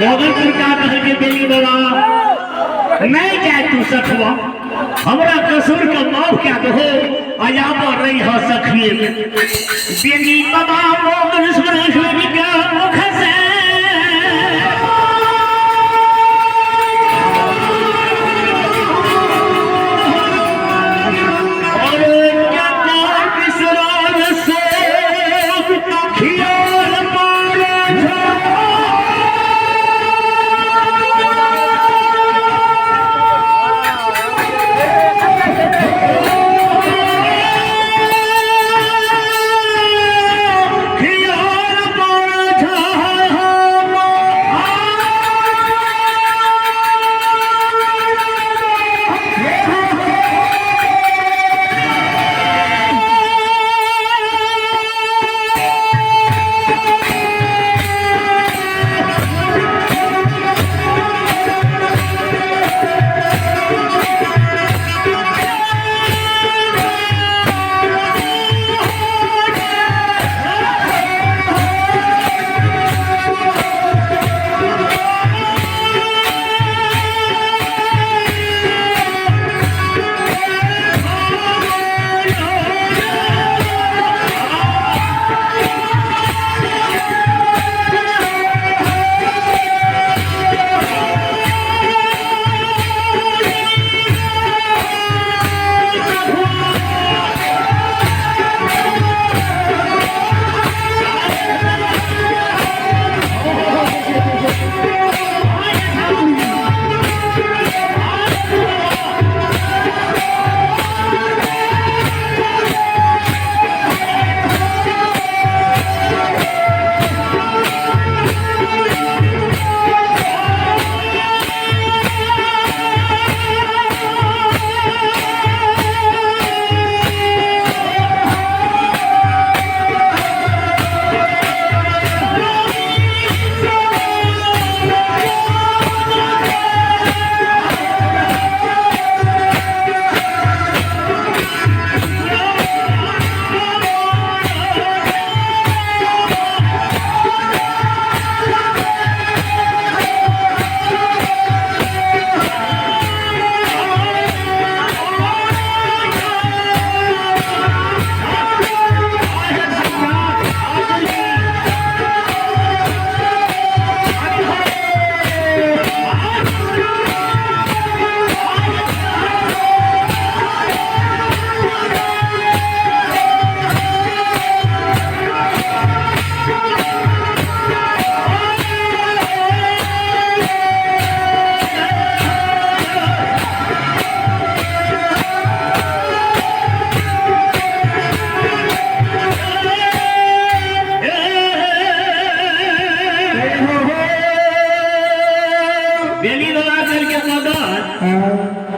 मोगलपुर का कहल के बेली बाबा नहीं जाए तू सखवा, हमरा कसूर के माफ क्या दहो, अयाब रही हो सखिए में। बेली बाबा मोगल सुर सुर के मुख से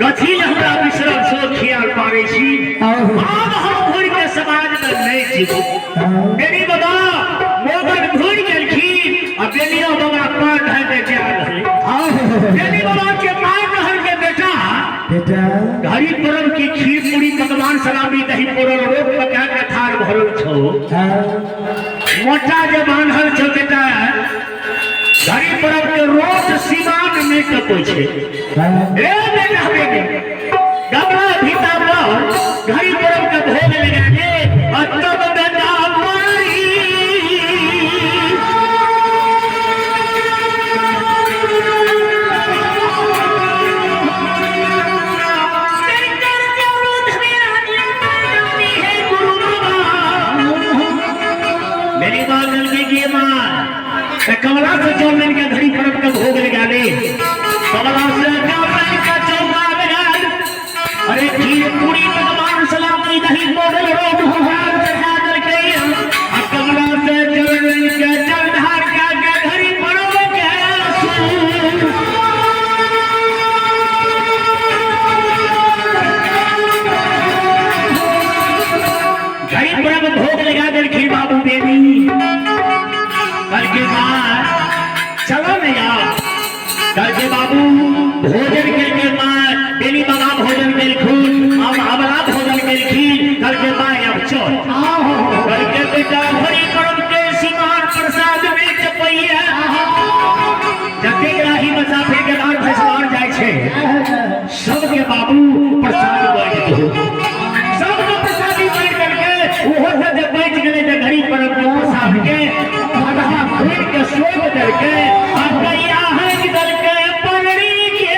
कथी ले हमरा बिसरल छो खियाल पारै छी, आब हम घुरि के समाज में नहीं जीबो। बेनी बाबा मोगन घुरि गेलखिन आ बेनियो बाबा पार ढाइ के जा रहलै। बेनी बाबा के मार रहल के बेटा घड़ी परब की खीर पूरी पकवान सलामी दही पोरल रोट पका के थार भरल छो, मोटा जे बान्हल छो बेटा घड़ी परब के रोट सीमान नहीं टपै छै। ए बेटा बेटी गमला भीतर पर घड़ी परब के भोग लगा ले और तब बेटा मारी मेरी बात लड़की की मां कमला से चौमिन के घड़ी परब के भोग लगा ले, कमला से चौमिन का चौका लगा, अरे खीर पूरी पकवान सलामी दही मोगल रोट भगवान चढ़ा करके आ कमला से चौमिन के जलधार का के घड़ी परब के घड़ी परब भोग लगा देलखिन बाबू बेबी। कल के बाद चलो न यार, कल के बाबू भोजन के माँ बेली बाबा भोजन केलखुन, अब अबला भोजन केलखिन, कल के माँ अब चल। कल के बेटा घड़ी परब के सिंगार प्रसाद में चपैया जतेक राही मुसाफिर के घर भैसवार जाइ छै सबके बाबू प्रसाद बाँटि दहो। सबके प्रसादी बाँटि देलकै। ओहो से जे बचि गेलै तऽ गरीब परब के प्रसाद के आधा खोलि के सौंप देलकै आ गैया हाँकि देलकै पगड़ी के।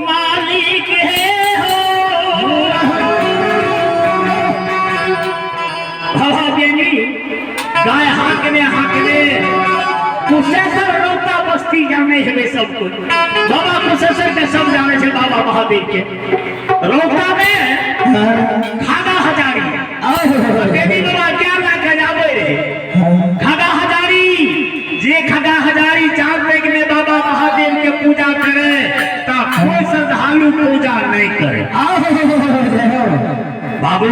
मालिक हे हो बाबा बेनी गाय हाँकने हाँकने कुशेश्वर रौता बस्ती जाने हेबे सब कुछ। बाबा कुशेश्वर के सब जाने छे, बाबा महादेव के रौता में खागा हजारी बेनी बाबा क्या लाख जाबे रे खागा हजारी। जे खागा हजारी चार तक में बाबा महादेव के पूजा करे ता कोई श्रद्धालु पूजा नहीं करे। बाबू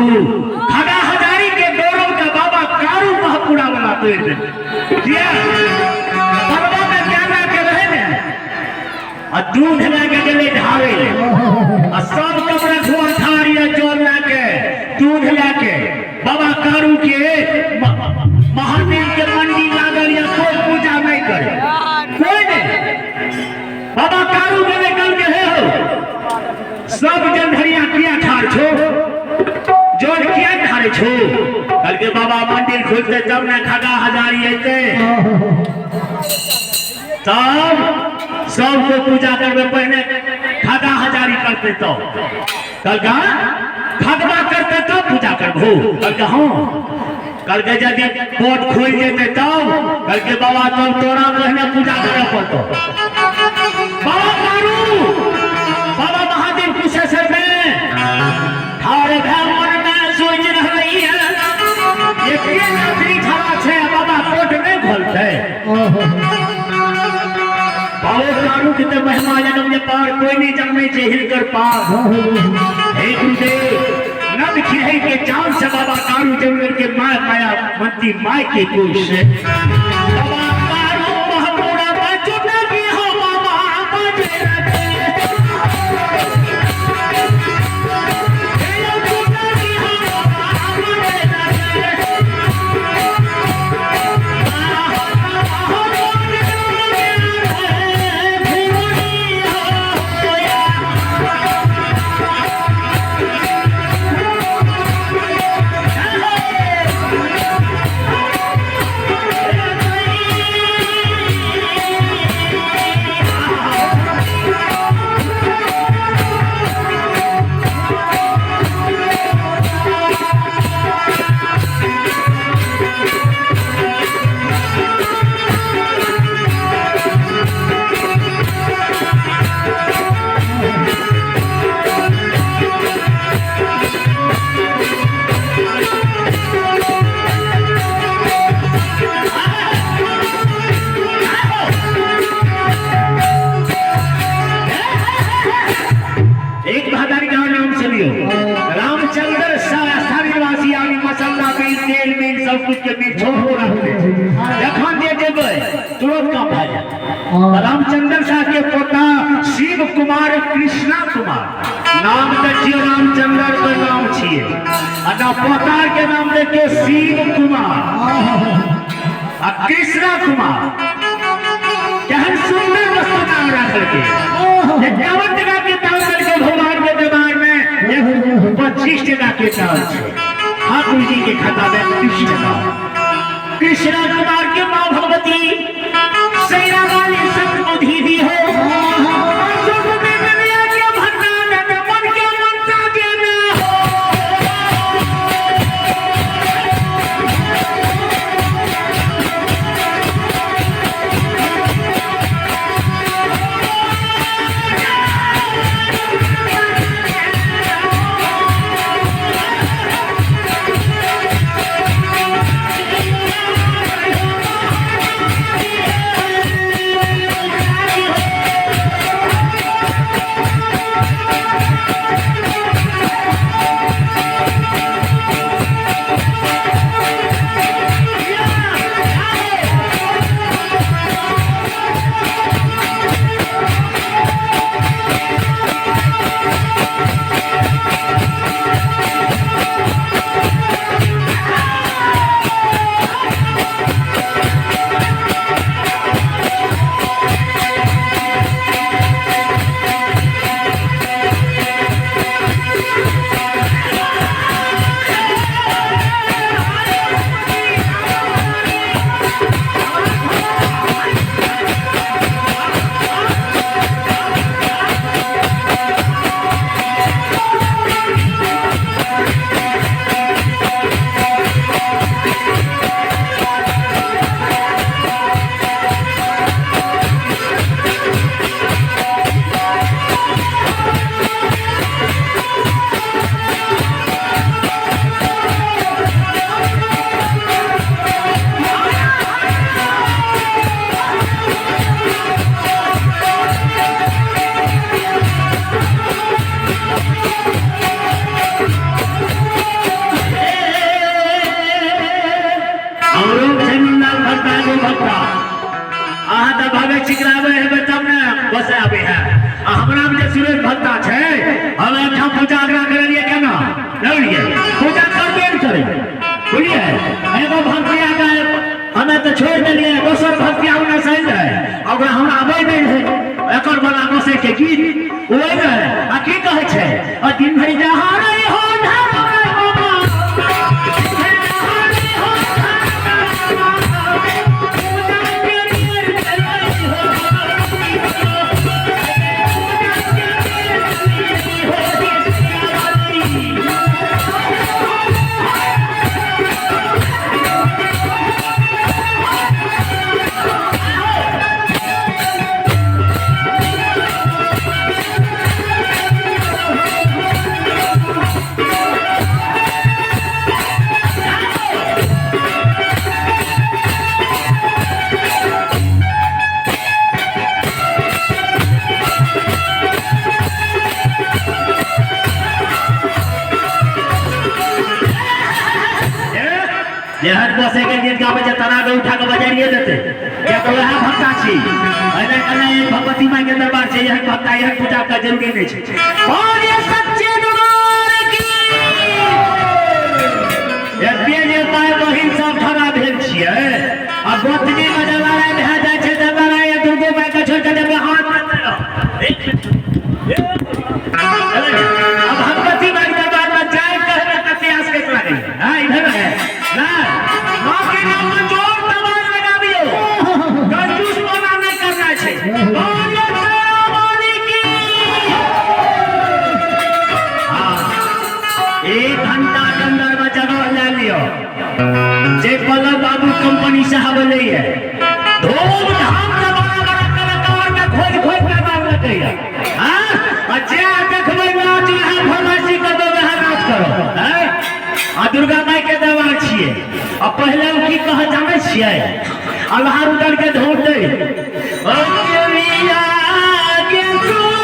खागा हजारी के गौरव का बाबा कारू महापुरा वाला तोड़ दे। किया परवा में क्या ला के रहे ने आ दूध ला के गेले ढारे ले आ सब कमरा धुआ थारी आ जल ला के दूध ला के बाबा कारू के महादेव के मंदिर लागल या कोई पूजा नहीं करे कोई नहीं। बाबा कारू गेले कल के हे हो सब जन धरिया किया ठार छो जल किया ढारे छो। कल के बाबा मंदिर खुलते तब ना खगा हजारी अइते तब सबको पूजा करबे पहले खगा हजारी करते तो कल का खगवा करते तब पूजा करबो। कल का हाँ कल के यदि कोट खोल जेते तब कल के बाबा तब तोरा पहले पूजा करे पड़तो। बाबा कारू बाबा महादेव कुशेश्वर में ठाड़ भए मन में सोच रहलै है एके यात्री खड़ा छै बाबा कोट नहीं खोलते। बाबा कारू के ते महिमा जनम जे पार कोई नहीं जन्मे छै हिलकर पार। हे गुरुदेव नद खिरई के चांद से बाबा कारू जंगल के my माया मंती my के कोश बाबा कारू महपूरा बचुन की हो बाबा बजे रखे। एक भादारी का नाम सुनियो रामचंद्र निवासी आदि मसाला मिल तेल मिल सब कुछ के मिल छोड़ रखते जखन दे देबै तुरंत काम भए जायत। रामचंद्र शाह के पोता शिव कुमार कृष्णा कुमार नाम देखियो रामचंद्र के नाम छिए आ ना पोता के नाम देखियो शिव कुमार आ कृष्णा कुमार। केहन सुंदर वस्तु नाम राखलकै। 51 टका के दाम देलकै भगवान के दरबार में 25 टका के दाम छै। ठाकुर जी के खाता में 30 टका। कृष्णा कुमार के माँ भगवती सैरा वाली संत बुद्धि भी हो। चिकराबै हेबै तब ने बसै आबै है। आ हमरा मे जे सुरेश भत्ता छै, हम एहिठाम पूजा अगरा करलियै केना नहि बुझलियै, पूजा करबे ने करै, बुझलियै। एगो भक्तिया के हमे तऽ छोड़ि देलियै, दोसर भक्तिया ओने सही रहै, आ ओकरा हमरा आबै नहि रहै एकर बला बसै के गीत ओहि रहै। आ की कहै छै, आ दिन भरि जहाँ रही हो जेहन बसे के गीत गाबै छै तना के उठा के बजाइए देतै, किया तऽ वएह भक्ता छी। एना एना भगवती माई के दरबार छै, एहन भक्ता एहन पूजा के जरूरी नहि छै। और ये सच्चे दरबार की एते जे माय बहिन सब खड़ा भेल छियै, आ गोतनी मे जे लड़ाइ भए जाइ छै तऽ लड़ाइ एक दूगो माय के छोड़ि के देबै हाथ मे। अब भगवती माई के दरबार में जाय कहबै कते आसकैत लागैया। हाँ इधर है ना, माँ के नाम में जोर दबाव लगाबियो, कंजूस मना नहीं करना छै। बोलिए शेरावाली की। हाँ, 1 घंटा के अंदर में जगह ले लियो। जे पल्लव बाबू कंपनी साहब लैये धूमधाम से बड़ा बड़ा कलाकार के खोज खोज के आनलकैया। हाँ, आ जे देखबै नाच वएह फरमाइशी करबै वएह नाच करो। हैं, आ दुर्गा माई के दरबार छियै। आ पहिले ओ की कह जानै छियै, अल्लाह उदर के धोर दै। ओ देविया के सुनी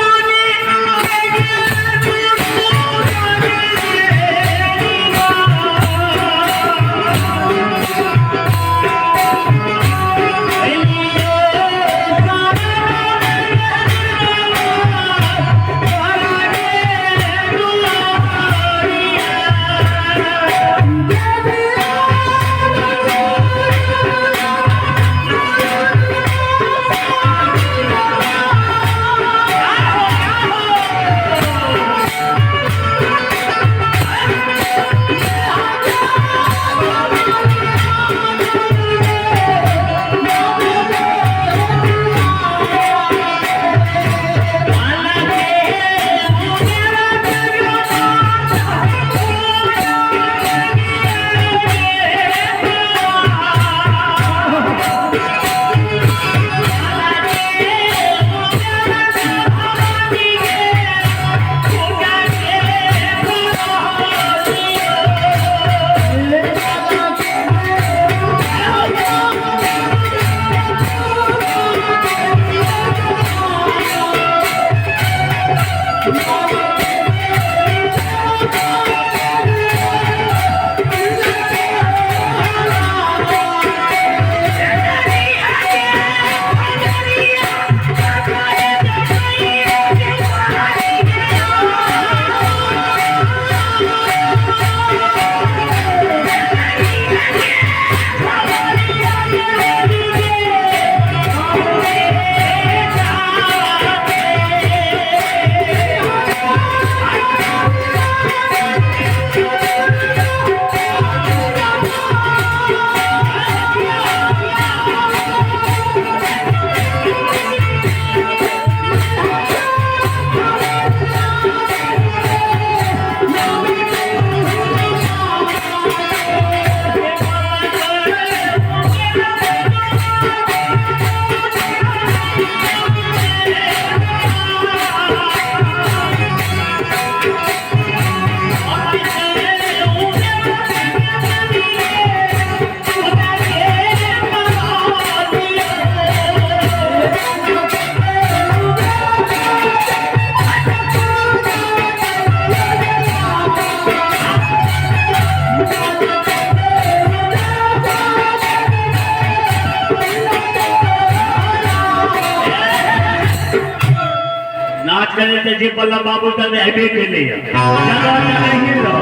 अखन तऽ जे बल्लभ बाबू तऽ हेबे केलैए जगह जगह ही रह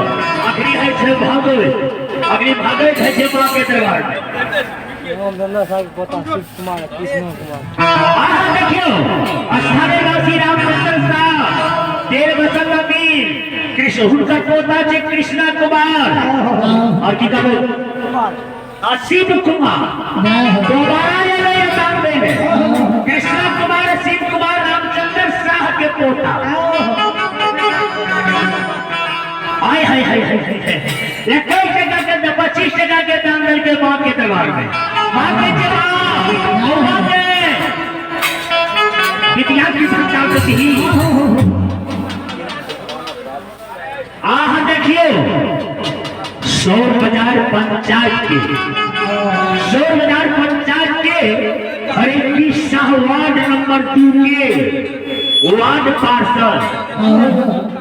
अखनी होइ छै भागै अखनी भागै होइ छै माँ के दरबार में। रामचंद्र साहब के पोता शिव कुमार आ कृष्णा कुमार। आहा देखियौ स्थानीय वासी रामचंद्र साह तेर बसंत अमीर कृष्ण हुनकर पोता छै कृष्णा कुमार और की कहबै कुमार आ शिव कुमार दोबारा एलै दान दै में कृष्णा कुमार शिव कुमार रामचंद्र शाह के पोता। आय हाय हाय हाय हाय 21 टका के 25 टका के दान देलकै माँ के दरबार में। माँ के जवाब माँ के विद्या की संतान ही। आह देखियो सौर बाजार पंचायत के सौर बाजार पंचायत के हरेकी शाह वार्ड नंबर 2 के वार्ड पार्षद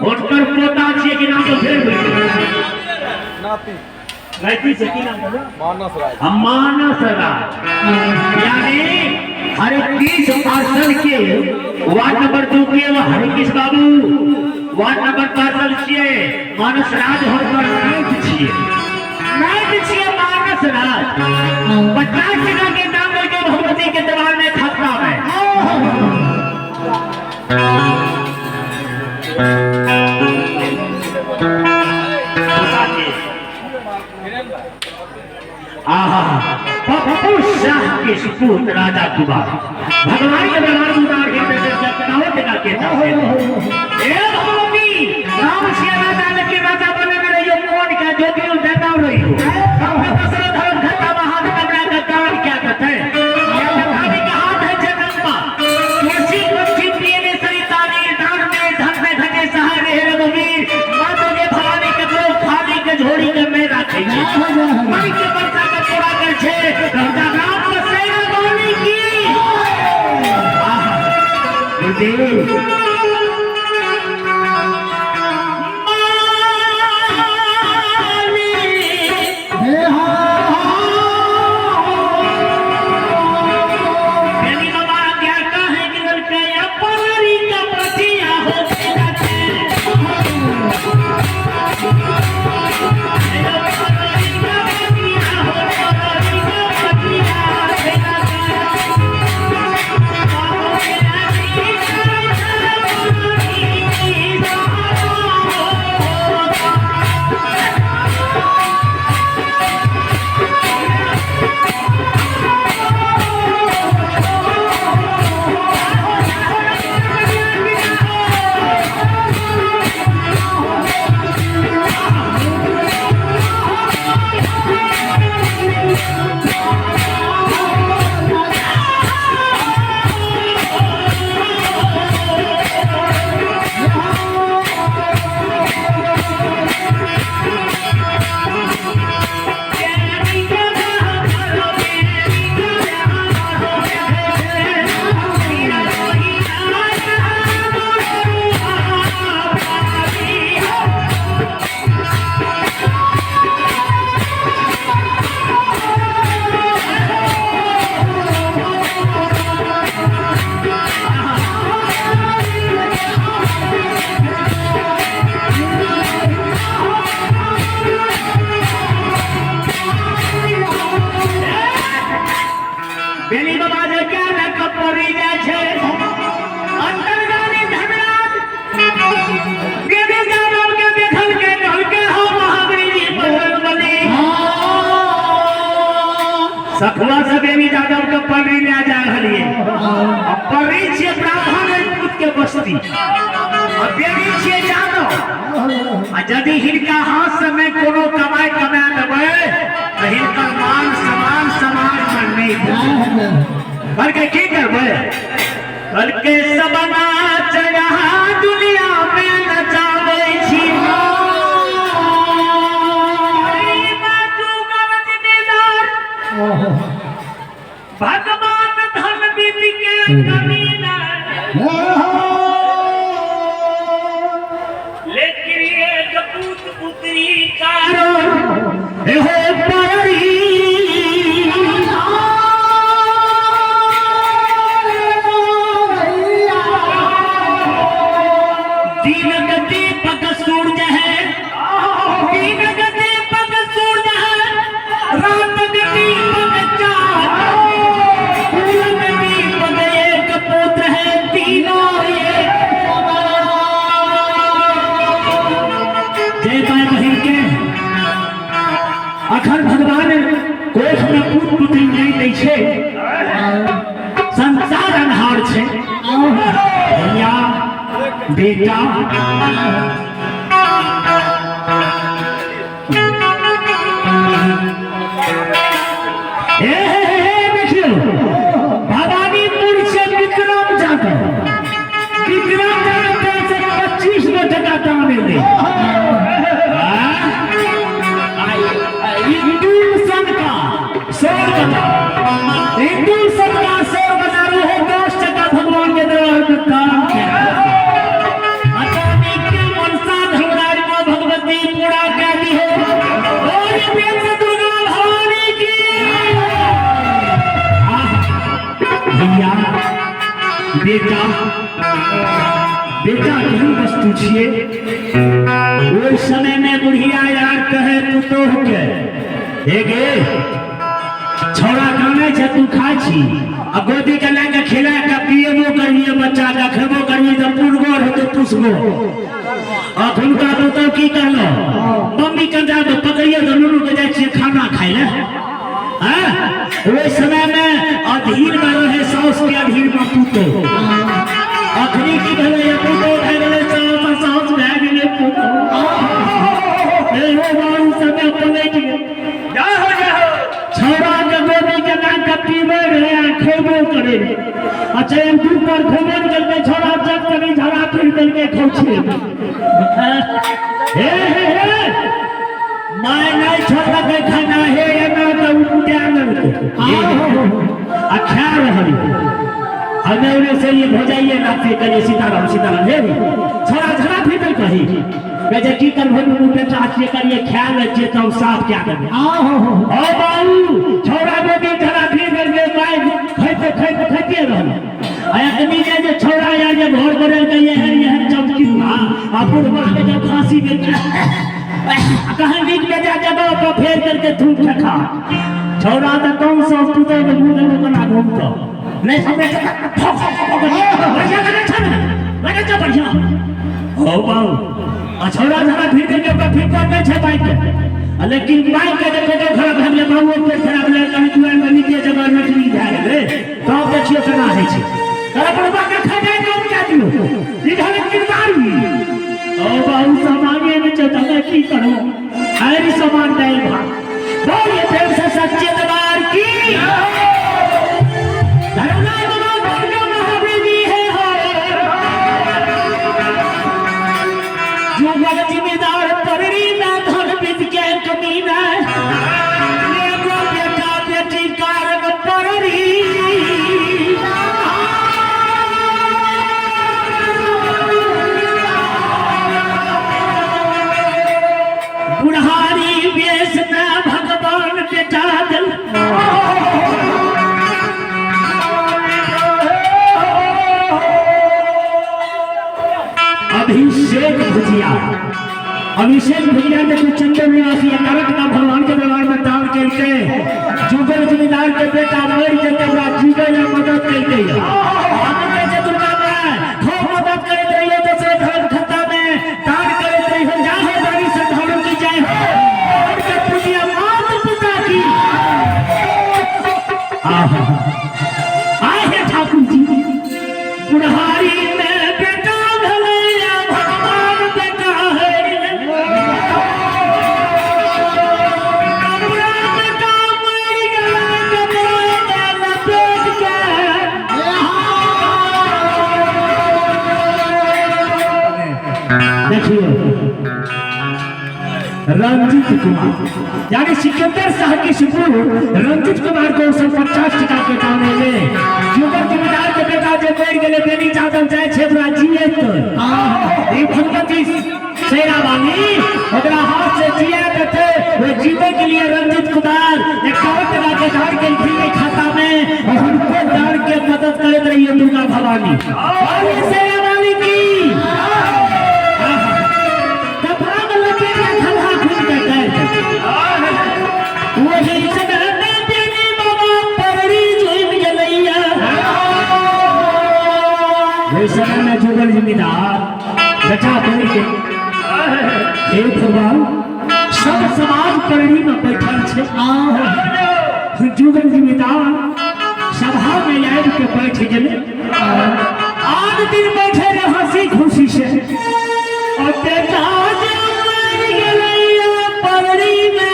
हुनकर पोता छियै कि नाम तो फेर भूलि गेलियै। नाती नाती छै की नाम भेलै? मानस राज। हम मानस राज यानी हरेकीश पार्षद के वार्ड नंबर 2 के हरेकीश बाबू वार्ड नंबर पार्षद छियै मानस राज हुनकर नाति छियै नाति छियै मानस राज 50 टका के दाम लगे भगवती के दरबार में खाता में। आहा पप्पू शाह के सुपुत्र राजा कुमार भगवान के दरबार में उतार के 51 टका के दाम देलकै। ए भगवती राम सिया राजा लेकिन राजा बने में रहियो कौन के ज्योति देता रहियो दशरथ धर्म घटा महान कमरा का कान क्या कहते हैं या तथापि का हाथ है जगदम्बा तुलसी तुलसी प्रिय ने सरितानी दान में धन में घटे सहारे हे रघुवीर माता के भवानी ककरो खाली के झोड़ी के में राखै छै मन के वर्षा के पूरा कर छै राजा राम बसेरा बानी की। आहा गुरुदेव बेली बाबा जे क्या लग पड़ी जाय छै अंतर्गामी धनराज बेबी जादव के देखल के कहल के हो महावीर जी बजरंगबली सखुआ से बेबी जादव के पड़ी ले जा रहलिए आ पड़ी छियै ब्राह्मण राजपूत के बस्ती आ बेबी छियै जादव आ यदि हिनका हाथ से में कोनो कमाई कमा देबै तऽ हिनकर मान सम्मान समाज में नहि देतै। कहलकै की करबै? कहलकै सब नाच यहाँ दुनिया में नचाबै छी। भगवान धन विधि के कमी नहीं लेकिन एक पूत पुत्री कारण हो परी। अखन भगवान कोख में पुत पुत्री नहि दै छै, संसार अन्हार छै। भैया बेटा हे हे हे देखियौ, भवानीपुर से विक्रम जादव, विक्रम जादव से 25 गो टका दान एलै। हिंदू सन का शेर बना, हिंदू सन का शेर बना रहे 10 टका भगवान के दरबार में दान के मनसा धर्मराज मां भगवती पूरा कह दी हो। बोल प्रेम से दुर्गा भवानी की। भैया बेटा, बेटा केहन वस्तु छियै। ओहि समय में बुढ़िया यार कहे पुतोह के, हे गे छौड़ा कानै छै तू खाइ छी आ गोदी के लए के खिला के पिएबो करबियै, बच्चा के खेबो करबियै तऽ पुरगो हेतौ पुसगो। अखुनका पुतोह की कहलो, मम्मी कंधा पे पकड़िए तऽ नुनू के जाइ छियै खाना खाइ लए। ओहि समय में अधीन में रहे साउस के अधीन में पुतोह। अखनी की भेलै, पुतोह भए गेलै साउस आ साउस भए गेलै पुतोह। एहो बाबू समय पलटि गेल। जय हो जय हो। छौड़ा के गोदी के लए के पीबै रहै आ खेबो करै रहै। अच्छा एक दू पर खेबो नहि केलकै छौड़ा, जब कभी झड़ा फिर देलकै खौछे। हे हे हे my नहि छोड़लकै खाना, हे एना तऽ उपटा लेलकै आ खा रहल। हमें उन्हें से ये भजाइए ना से कहिए सीताराम सीताराम। हे छौड़ा झड़ा फिर देलकै, कहै की करबै नुनू बेटा छियै, करिए खा लै छियै तब साफ कए देबै। ओ बाबू छौड़ा गोदी झड़ा फिर देलकै, my खाइते खाइते खाइते रहल। आ एखनी जे छौड़ा यार जे घर बदल के एहन एहन चमकी आ बुढ़वा के जब खांसी गेल कहीं नीक बेजा जगह पर फेर करके थूक ठेखा। छौड़ा तऽ कम सौ पुतोह के मुँह देखो केना घूमतो नहीं समझ बढ़िया लगे छै ने, लगे छै बढ़िया। हो बाबू आ छौड़ा झड़ा फिर करके ओकरा फिर कर नहि छै बाइक के, लेकिन बाइक के देखो तो खराब भए गेलै, बाबू पेट खराब भेलै, कहीं दुआरि में नीचे जगह नकली भए गेलै, तब देखियौ केना होइ छै। बुढ़वा के खेनाइ कम कए दियौ, इधर किरदारी। ओ बाबू सामान्य में छै तऽ की करू, आरि सामान दालि भात। बोलिए प्रेम से सच्चे दरबार की। धर्मराज बाबा दुर्गा महादेवी है हो। जुगल जिम्मेदार पररी ना धन बिद के कमीना, एगो बेटा बेटी कारण पररी। बुढ़ारी वेश में भगवान बेटा दिल। अभिषेक भुजिया, अभिषेक भुजिया देखो चंदन निवासी नरक ना भगवान के दरबार में दान केलकै। जुगल जिम्मेदार के बेटा मरि जेतै ओकरा जीबै ला मदद केलकै। हम कहै छै दुर्गा माय खूब मदद करैत रहियो, दोसरे धर्म खत्ता में दान करैत रहियो। जा हो दानी श्रद्धालु की जय हो, उनके पूजिया मात पिता की। आहा आए हे ठाकुर जी, बुढ़ारी में बेटा भेलैया भगवान बेटा है। कपड़ा बेटा मरि गेलै कपड़ा लपेट के। देखियो रंजित कुमार यानी सिकंदर शाह के सुपुत्र रंजित कुमार को 150 टका के दान एलै। जुगल जिम्मेदार के बेटा जे मरि गेलै बेनी जादव जाइ छै ओकरा जियत ई भगवती शेरा वाली ओकरा हाथ से जिया देतै। वो जीवे के लिए रंजित कुमार 51 टका के दान केलखिन एहि खाता में, और हुनको दान के मदद करैत रहिए दुर्गा भवानी। शेरा वाली की। कपड़ा में लपेट के खलहा खून के कर वही समय में बेनी बाबा पररी जुइम गेलैया। ओहि समय में जुगल जिम्मेदार बेटा पढ़ के हे भगवान, सब समाज पगड़ी में बैठल छै। जुगल जिम्मेदार सभा में आबि के बैठ गेलै। आन दिन बैठे रहे हंसी खुशी से, और बेटा जे मरि गेलै पगड़ी में।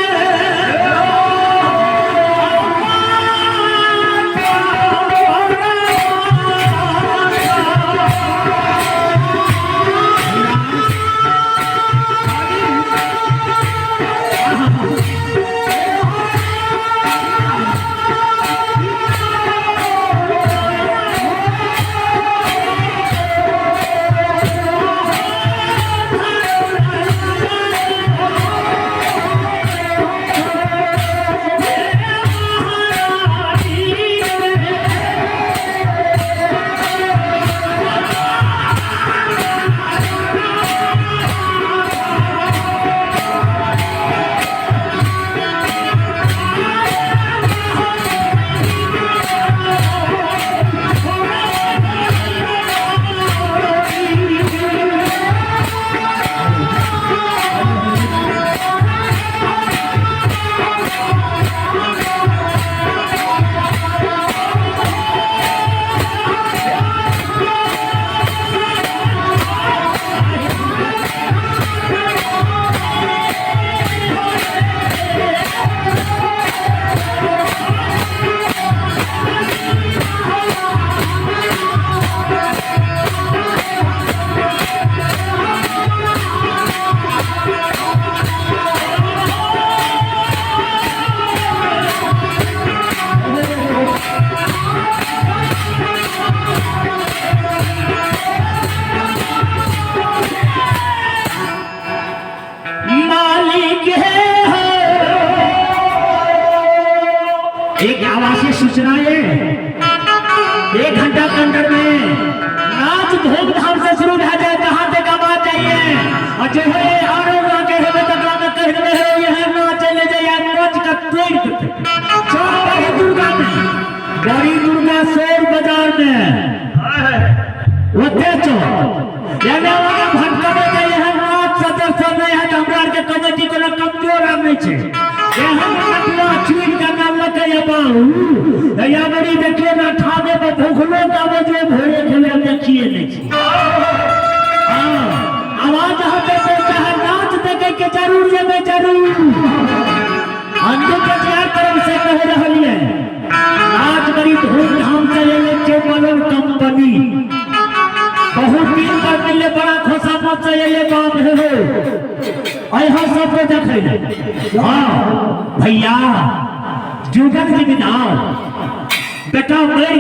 मालिक है हो। एक आवासीय सूचना है, 1 घंटा के अंदर में नाच धूमधाम से शुरू भए जाए, जहां तक आवाज जाइए। और जो है आरो के हेबे तकरा में कहि देबै हे यह नाच चले जाइए, नाच के तोड़ देतै। चल बड़ी दुर्गा में, बड़ी दुर्गा शोर बाजार में ओते चल, एने ओने भटकबे जे एहन नाच सदस्य नहि है तऽ हमरा आरके कमेटी कोनो कमजोर आर नहि छै। एहन नटुआ चुनि के नानलकै ये बाबू, या बड़ी देखियो ना ठामे पर भूखलो के जे भोरे खेले देखिए नहि छै। हाँ, आवाज अहाँके चाहे नाच देखे के जरूर जेबै जरूर। अंजू कटिहार तरफ से कह रहलियै नाच बड़ी धूमधाम से एलै चौपालन कंपनी, बहुत दिन पर मिलले, बड़ा खुशामद से एलै बाप हे हो यहाँ सबके देखै ले। हाँ भैया जुगल जिम्मेदार बेटा मरि